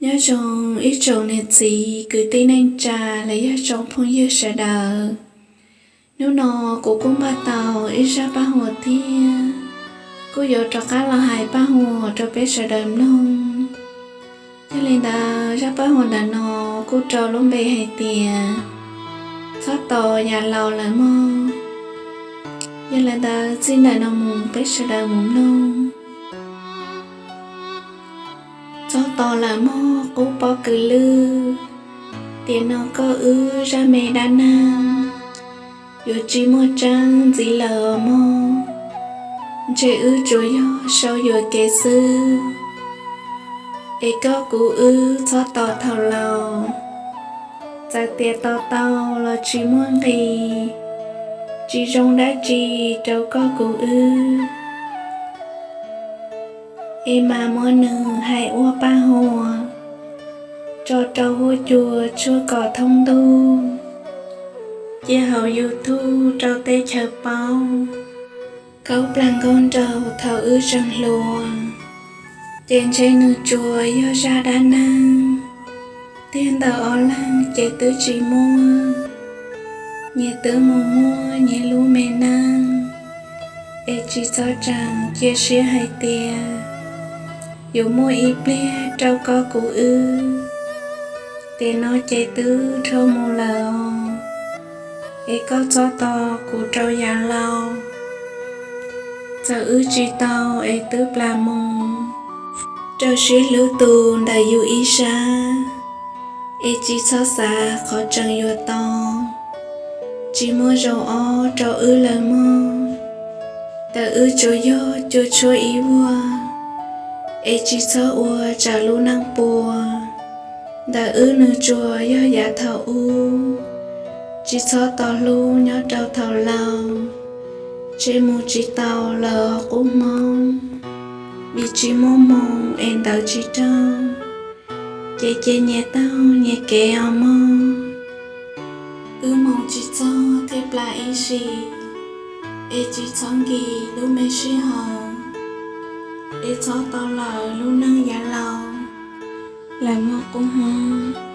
Nyob zoo ib tsoom niam txiv kwv tij neej tsa los yog tsoom phooj ywg sawv daws. Hnub no kuv kuj npaj tau ib zaj paj huam thiab, kuj yuav rov qab los hais paj huam rau peb sawv daws mloog. Yog li ntawd zaj paj huam ntawm no kuj rau lub npe hais tias txhob tos yam laus lawm mog. Yog li ntawd txij ntawm no mus peb sawv daws mus mloog. Txhob tos lawm mog qub pob kws lwj, tiam no koj wb zaj me dab neeg yuav tsis muaj tseeb ntxiv lawm os mog. Ntshe wb tsuas yog sau yuam kev xwb, es koj kuv wb txhob tos thaum laus. Txawm tias tos tau los tsis muaj nqis, tsis zoo dab tsi rau koj kuv wb. Es mas muab nws hais ua paj huam tso rau huab cua tshuab kom thoob ntuj, cia hauv YouTube rau teb chaws paub. Khaub plas nkauj nraug thaum wb tseem hluas, ces ntshe nws tsuas yog zaj dab neeg, tiag ntawm ob leeg ces twb tsis muaj. Nyias twb mus muaj nyias lub me neej, es tsis txhob tseem cia siab hais tias yuav muaj ib pliag rau koj kuv wb. Tiam no ces twb dhau mus lawm os, es koj txhob tos kuv rau yav laus. Txawm wb tsis tau es twb plas mus, rau siab hlub tus ntawm yus ib sab, es tsis txhob xav qhov tseem yuav tau, tsis muaj zaum ob rau wb lawm mog. Ntawm wb tsuas yog cua tshuab ib vuag, es tsis txhob ua tsam lub neej puas. Ntawm wb nws tsuas yog yav thaum ub, tsis txhob tos hlub nyob rau thaum laus, ntshe mus tsis tau lawm os qub hmoob. Vim tsis muaj hmoo es ntawd tsis raug, ces cia nyias taug nyias kev os mog. Wb mus tsis txog thiaj plas ib sim, es tsis txhob nkim lub me sij hawm, es txhob tos lawm lub neej yav laus lawm mog qub hmoob.